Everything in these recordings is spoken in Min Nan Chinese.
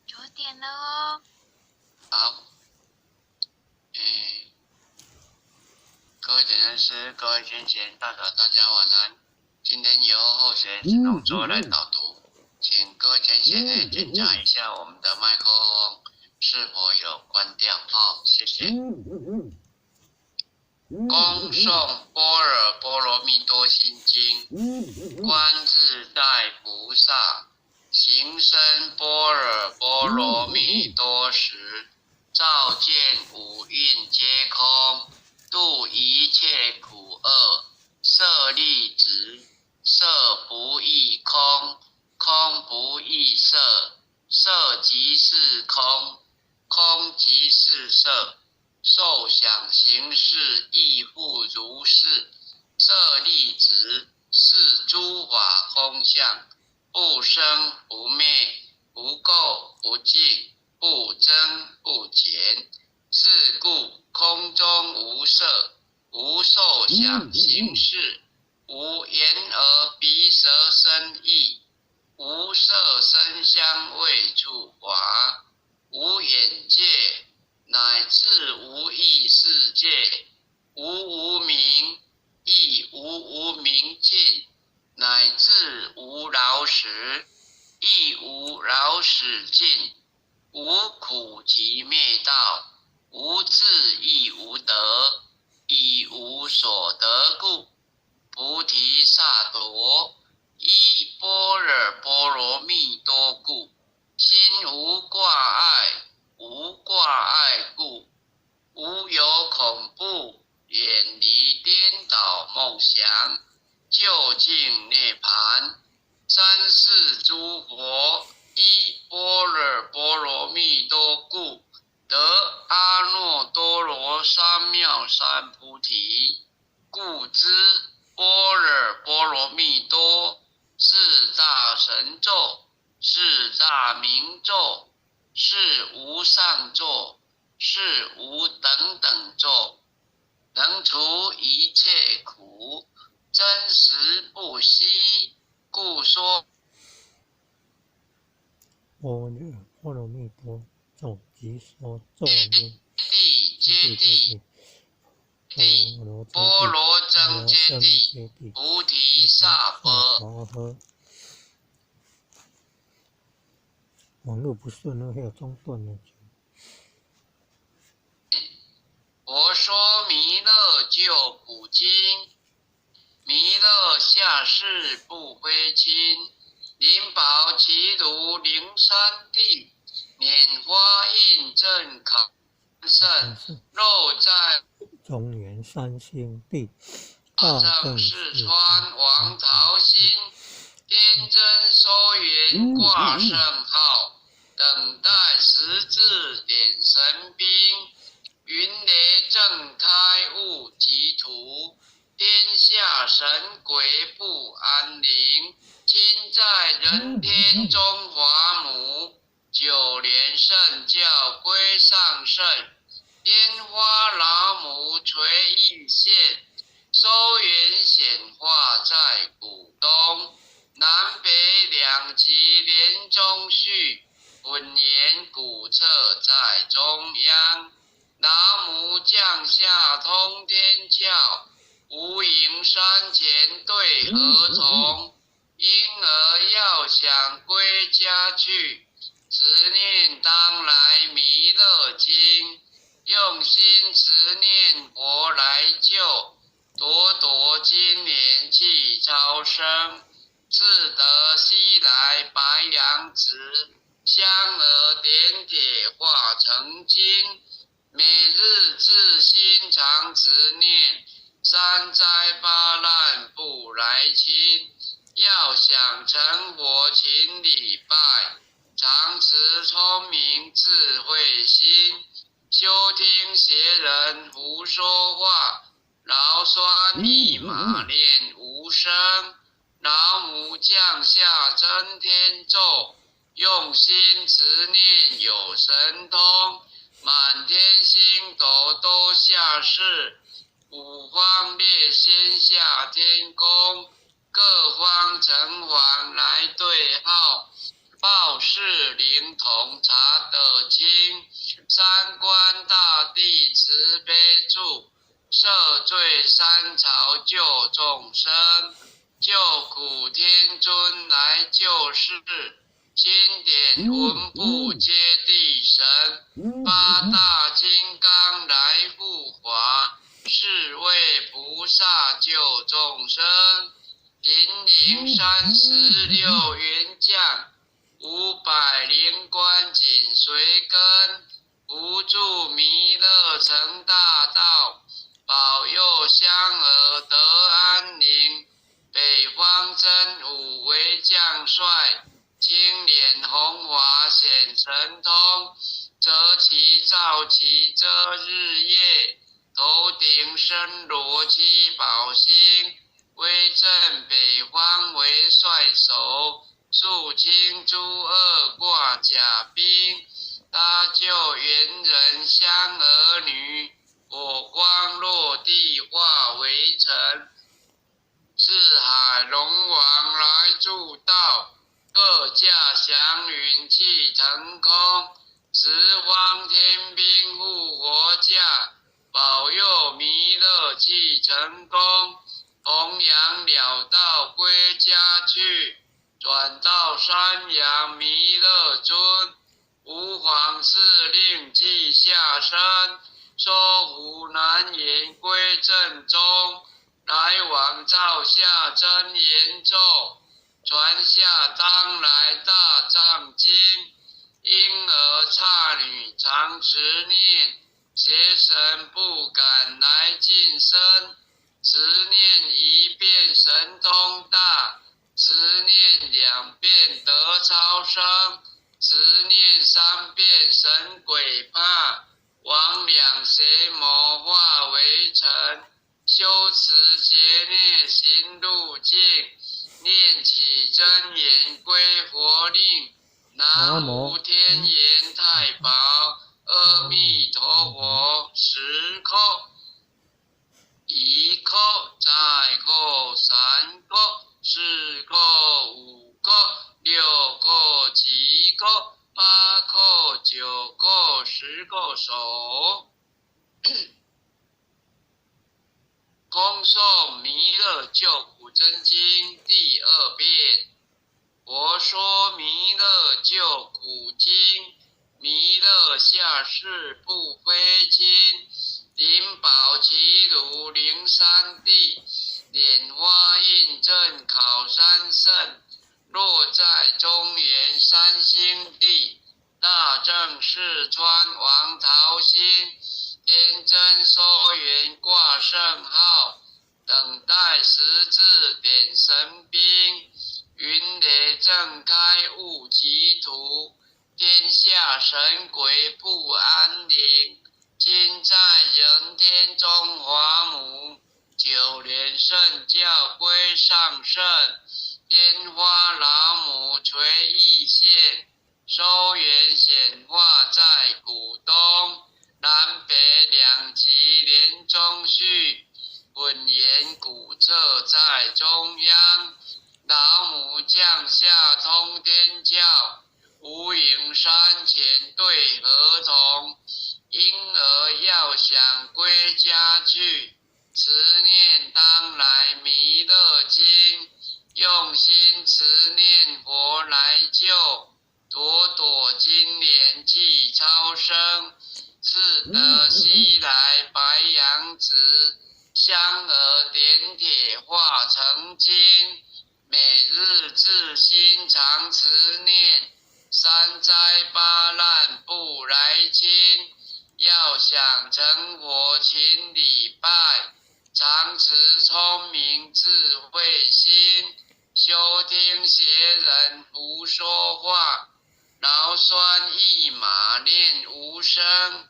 9点了哦。好，各位点灯师、各位先贤、大嫂，大家晚安。今天由后学陈龙卓来导读，请各位先贤呢检查一下我们的麦克风是否有关掉哦，谢谢。恭诵般若波罗蜜多心经，观自在菩萨行深般若波罗蜜多时，照见五蕴皆空，度一切苦厄。舍利子，色不异空，空不异色，色即是空，空即是色。受想行识亦复如是。舍利子，是诸法空相，不生不灭，不垢不净，不增不减。是故空中无色，无受想行识，无眼耳鼻舌身意，无色声香味触法，无眼界，乃至无意识界，无无明，亦无无明尽，乃至无老死，亦无老死尽，无苦集灭道，无智亦无得，以无所得故，菩提萨埵依般若波罗蜜多故，心无挂碍，无挂碍故，无有恐怖，远离颠倒梦想，究竟涅槃。三世诸佛依般若波罗蜜多故，得阿耨多罗三藐三菩提。故知般若波罗蜜多是大神咒，是大明咒，是无上咒，是无等等咒，能除一切苦，真实不虚。故说般若波罗蜜多咒。咒及说咒音，地揭谛谛波罗僧揭谛，菩提萨婆。诃。网路不顺，那还有中断了。佛说弥勒救苦经，弥勒下世不非亲，灵宝齐如灵山地，拈花印证考圣，肉在中原三星地，大正四川王桃心，天真收云挂圣号，等待十字点神兵。云雷正开悟即图，天下神鬼不安宁。亲在人天中华母，九莲圣教归上圣。烟花老母垂意现，收云显化在古东。南北两极连中续，本言古册在中央。老母降下通天窍，无垠山前对河童。婴儿要想归家去，持念当来弥勒经，用心持念佛来救，朵朵金莲气超升，赐得西来白羊子，香儿点铁化成金。每日自心常持念，三灾八难不来侵。要想成佛，勤礼拜，常持聪明智慧心，休听邪人胡说话。劳酸一马念无声，老母降下真天咒，用心持念有神通。满天星斗都下世，五方列仙下天宫，各方城隍来对号，报事灵童查得清，三官大帝慈悲助，赦罪三朝救众生，救苦天尊来救世。经典文部揭谛神，八大金刚来护法，四位菩萨救众生。金陵36员将，500灵官紧随跟，扶助弥勒成大道，保佑香儿得安宁。北方真武为将帅。青莲红华显神通，折旗造旗遮日夜，头顶身罗七宝星，威震北方为帅首，肃清诸恶挂甲兵，搭救猿人香儿女，火光落地化为尘，四海龙王来助道。各驾祥云气腾空，十方天兵护佛驾，保佑弥勒气成功，弘扬了道归家去，转到山阳弥勒尊，吾皇敕令即下山，收服难言归正宗，来往造下真言咒。传下当来大藏经，婴儿刹女常持念，邪神不敢来近身。持念一遍神通大，持念两遍得超生，持念三遍神鬼怕，魍魉邪魔化为尘。修持劫孽行路径。念起真言归佛令，南无天眼太保阿弥陀佛。十叩，一叩，再叩，三叩，四叩，五叩，六叩，七叩，八叩，九叩。诵弥勒救苦真经第二遍。佛说弥勒救苦经，弥勒下世不非亲，灵宝齐鲁灵山地，莲花印证考山圣，落在中原三星地，大正四川王桃心，天真收元挂圣号，等待十字点神兵。云雷正开悟歧途，天下神鬼不安宁。今在人天中华母，九莲圣教归上圣，天花老母垂意现，收圆显化在古东，南北两极连中续，本源古册在中央。老母降下通天教，无影山前对合同。婴儿要想归家去，持念当来弥勒经，用心持念佛来救，朵朵金莲即超生，是得西来白羊子，香儿点铁化成金。每日自心常持念，三灾八难不来侵。要想成佛，勤礼拜，常持聪明智慧心，休听邪人胡说话。劳酸一马念无声，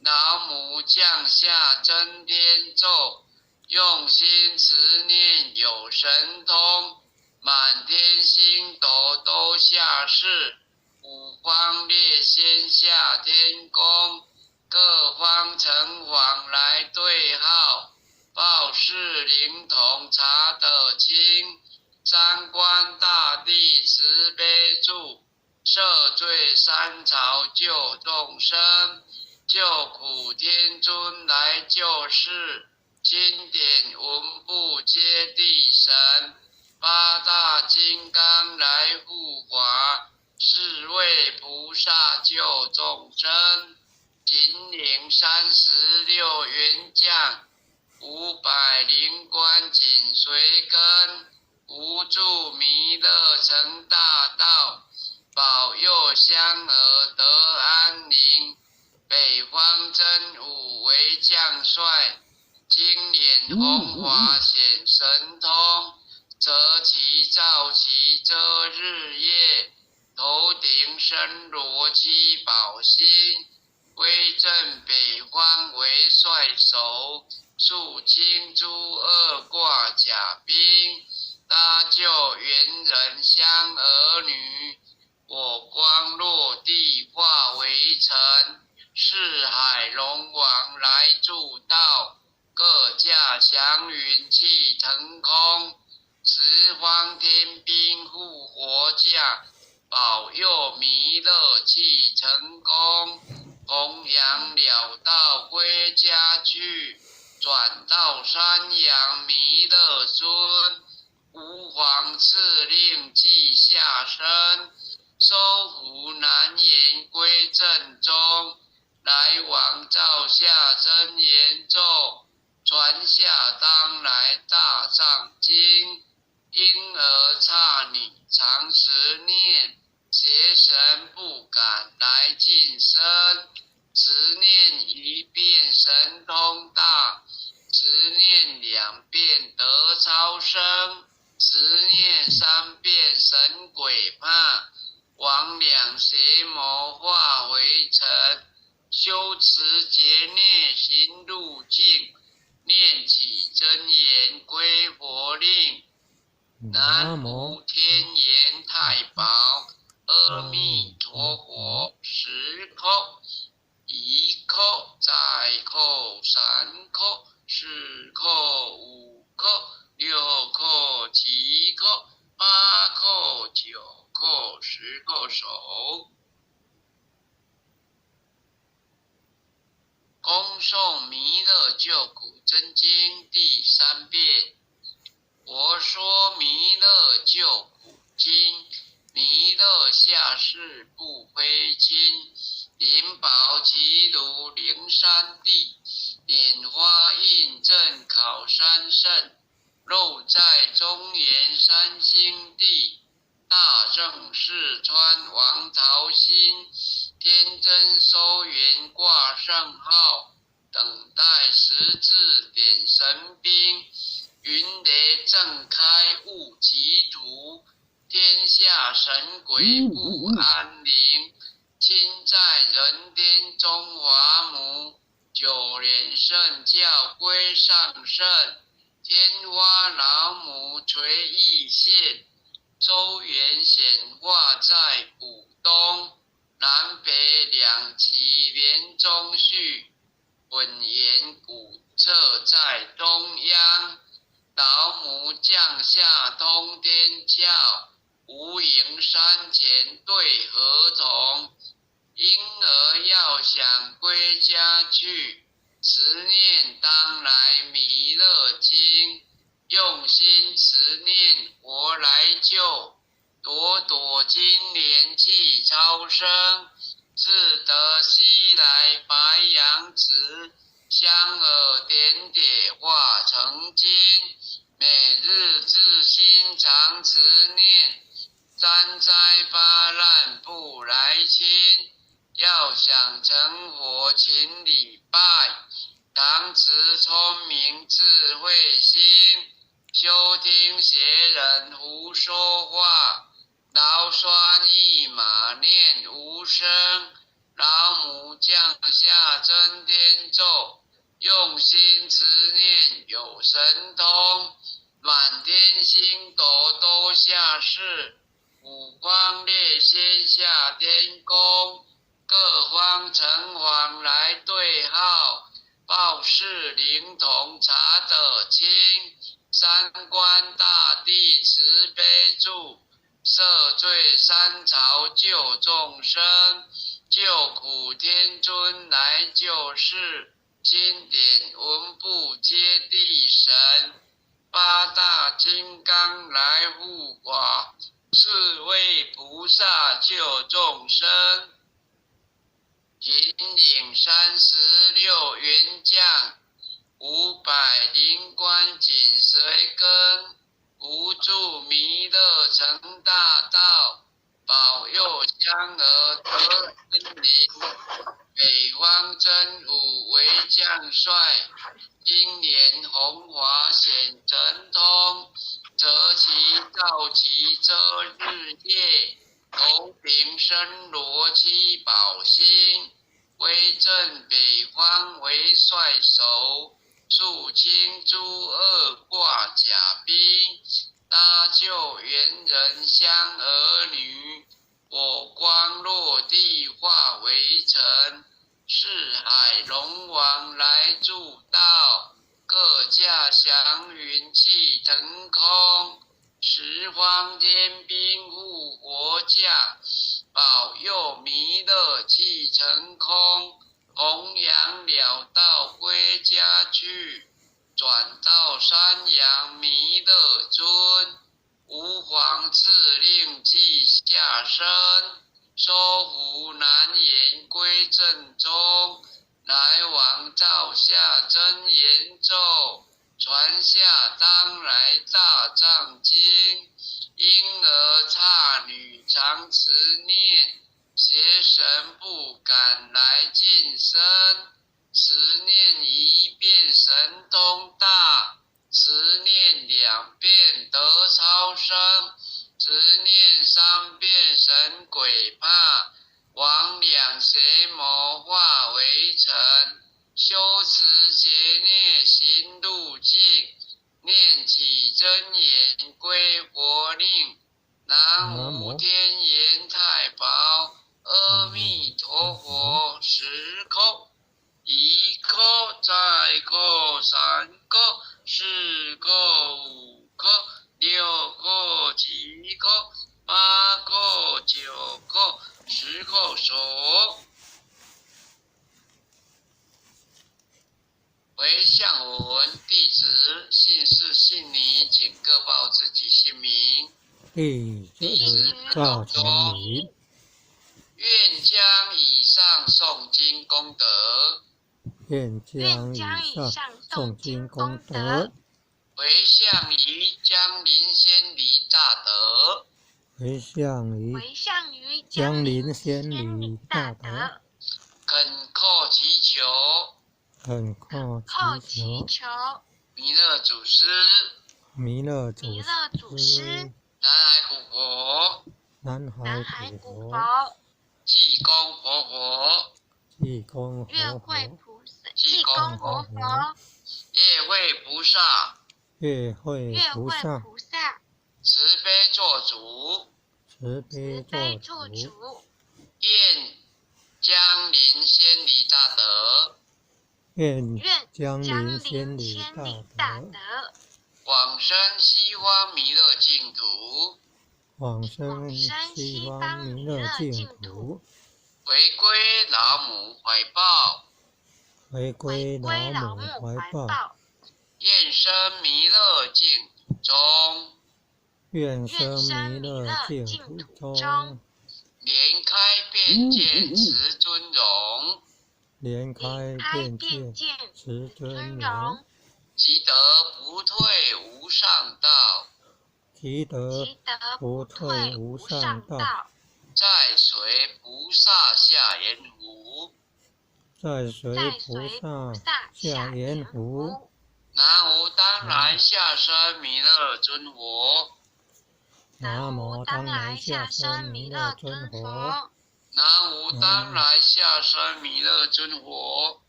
老母降下真天咒，用心持念有神通。满天星斗都下世，五方列仙下天宫，各方城隍来对号，报事灵童查得清，三官大帝慈悲助，赦罪三朝救众生，救苦天尊来救世，经典文部揭谛神。八大金刚来护法，四位菩萨救众生。金陵36员将，500灵官紧随跟，无住弥勒成大道，保佑香儿得安宁。北方真武为将帅，金莲红华显神通。择其造其遮日夜，头顶身罗七宝星，威震北方为帅首，肃清诸恶挂甲兵，搭救猿人相儿女，火光落地化为尘，四海龙王来助道，各驾祥云气腾空。十方天兵护佛驾，保佑弥勒气成功，弘扬了道归家去，转到山阳弥勒尊，吾皇敕令即下身，收服难言归正宗，来王造下真言咒，传下当来大藏经。婴儿刹女常持念，邪神不敢来近身。持念一遍神通大，持念两遍得超生，持念三遍神鬼怕。魍魉邪魔化为尘，修持劫孽行入境，念起真言归佛令。南无天元太保，阿弥陀佛。十叩，一叩，再叩，三叩，四叩，五叩，六叩，七叩，八叩，九叩，十叩首。恭诵弥勒救苦真经第三遍。佛说弥勒救苦经，弥勒下世不非亲。灵宝齐如灵山地，拈花印证考山圣，肉在中原三星地，大正四川王桃心，天真收圆挂圣号，等待十字点神兵，云雷正开悟歧途，天下神鬼不安宁。亲在人天中华母，九莲圣教归上圣，天花老母垂意现，周元显化在古东，南北两极连中续，本源古册在中央，老母降下通天窍，无垠山前对河童。婴儿要想归家去，持念当来弥勒经，用心持念佛来救，朵朵金莲气超升，自得西来白羊子，香耳点点化成金，每日自心常持念，三灾八难不来侵。要想成佛，勤礼拜，常持聪明智慧心，休听邪人胡说话。劳酸一马念无声，老母降下真天咒，用心持念有神通，满天星斗都下世，五方列仙下天宫。各方城隍来对号，报事灵童查得清。三官大帝慈悲助，赦罪三朝救众生，救苦天尊来救世，经典文部揭谛神，八大金刚来护法，四位菩萨救众生。秦岭36员将，500灵官紧随跟，无住弥勒成大道，保佑香儿得安宁。北方真武为将帅，金莲红华显神通，择其造其遮日夜。头顶森罗七宝星，威震北方为帅首，肃清诸恶挂甲兵，搭救猿人相儿女，火光落地化为尘，四海龙王来助道，各驾祥云气腾空。十方天兵护国驾，保佑弥勒气成空，弘扬了道归家去，转到山阳弥勒尊，吾皇敕令即下生，收服南言归正宗，来王造下真言咒。传下当来大藏经，婴儿刹女常持念，邪神不敢来近身。持念一遍神通大，持念两遍得超生，持念三遍神鬼怕，魍魉邪魔化为尘。修持邪孽行路径，念起真言归佛令。南无天元太保，阿弥陀佛。十叩，一叩，再叩，三叩，四叩，五叩，六叩，七叩，八叩，九叩，十叩首。回向文，弟子信士信尼。請各報自己姓名。弟子趙全禮。願將以上誦經功德，願將願將以上以上誦誦經經功功德德，迴向於江林先離大德，迴向於迴向於江江林林先先離離大德，大德，懇叩祈求懇叩叩祈求祈求彌勒祖師、彌勒祖彌勒祖師、師、南海古佛、南南海海古佛、古佛、濟公活佛、濟公月活慧佛、菩薩、濟濟公公活活佛佛、業慧菩薩、月慧月慧菩薩、菩薩、慈悲作主，慈慈悲悲作作主，主，願江林先離大德，願願江江林先林離先離大大德，德，往生西方彌勒淨土，往生往生西西方方彌彌勒勒淨淨土土，回歸老母懷抱，回回歸歸老母老母懷抱，懷抱，願生彌勒淨土中，願願生生彌勒彌勒淨淨土土中中，，蓮開遍見慈尊容，蓮蓮開開遍遍見見慈尊尊容，容，即得不退無上道，即得即得不不退無退無上道，上道，在隨菩薩下閻浮。在隨在菩隨菩薩薩下下閻閻浮。浮。南無當來下生彌勒尊佛，南南無無當當來來下下生生彌勒彌勒尊尊佛，佛，南無當來下生彌勒尊佛，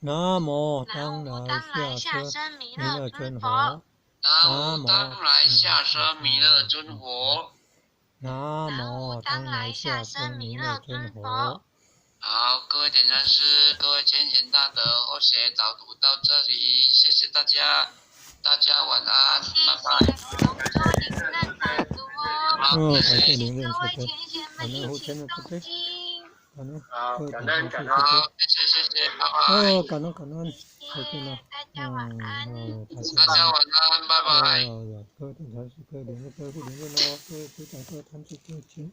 南無南當無來當來下下生生彌彌勒勒尊尊佛，佛，南無當來下生彌勒尊佛。南南無無當當來來下下生弥生弥勒勒尊尊佛佛。。好，各位點傳師，各位淺顯大德，後學導讀到這裡，謝謝大家，大家晚安，謝拜拜。謝龍舟領任導讀哦，好，哦，謝感謝謝，謝您認各位慈悲，前賢感們一起恩父親的慈誦悲，經，感恩好，各位感點傳恩感恩。師慈悲。好，謝謝謝謝，拜拜。哦，感恩感恩，再謝見了。謝大家晚嗯，安。哦，大大家家晚安，拜拜。哦，各位點傳師，各位領任，各位副領任哦，各位組長，各位團體，各位前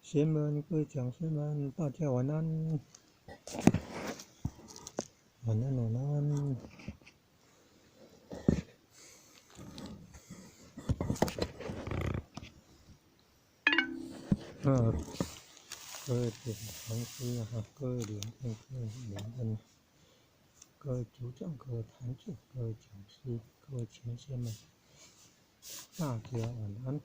賢們，各位講師們，大家晚安，晚安晚安。啊，各位點傳師啊，各位領任，各位領任，各位組長，各位團長，各位講師，各位前賢們，大家晚安。